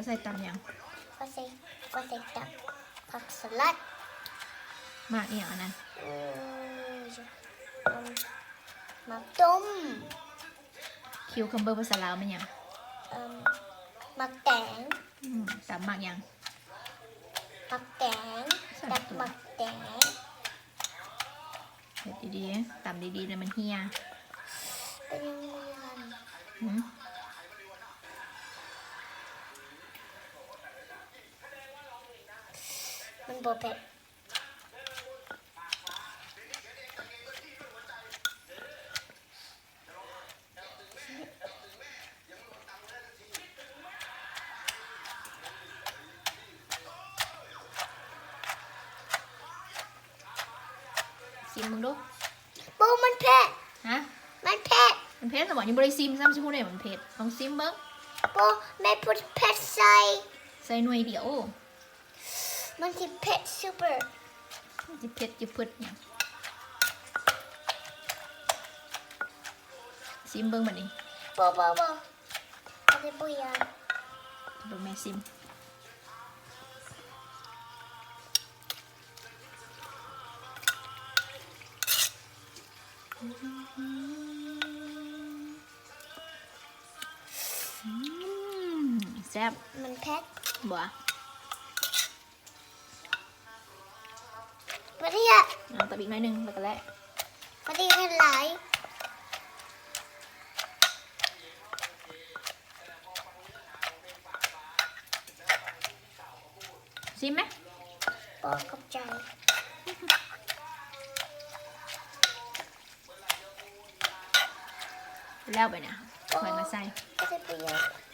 ໃສ່ຕຳຫຍັງ? ກໍໃສ່ ກໍໃສ່ຕຳຜັກສະຫຼັດ. ໝາກອີ່ຫຍັງອັນນັ້ນ? ເອີ ອືມ ໝາກຕົມ. ຄິວຄັມເບີພາສາລາວແມ່ນຫຍັງ? ເອີ ໝາກແຕງ. ອືມ ຕຳໝາກຫຍັງ? ໝາກແຕງ. ຕຳໝາກແຕງ. ເຮັດດີໆ ຕຳດີໆ ແລ້ວມັນເຫ່ຍ. ເປັນຫຍັງ? ຫື? ມັນບໍ່ເຜັດ. ຊີມເບິ່ງດູ. ບໍ່ ມັນເຜັດ. ຮະ? ມັນເຜັດ. ມັນເຜັດແລ້ວບໍ່? ຍັງບໍ່ໄດ້ຊີມຊ້ຳ ຊິຮູ້ໄດ້ມັນເຜັດ. ລອງຊີມເບິ່ງ. ບໍ່ ແມ່ເພິ່ນເຜັດໃສ່ ໃສ່ໜ່ວຍດຽວ. ມັນຊິເຜັດ super. ມັນຊິເຜັດ ຊິເຜັດຫຍັງ? ຊີມເບິ່ງບັດນີ້. ບໍ່ ບໍ່ ບໍ່ ອັນນີ້ບໍ່ຢາກ. ເບິ່ງແມ່ຊີມ. ອືມ ແຊບ. ມັນເຜັດ. ບໍ່. ບໍ່ໄດ້ ອາ ຕັບອີກໜ້ອຍໜຶ່ງ ແລ້ວກໍແລະ ບໍ່ໄດ້ໃຫ້ຫຼາຍ. ຊີມໄໝ? ບໍ່ ຂອບໃຈ. ແລ້ວໄປນະ ຂ້ອຍມາໃສ່. ບໍ່ໄດ້ປະໂຫຍດ.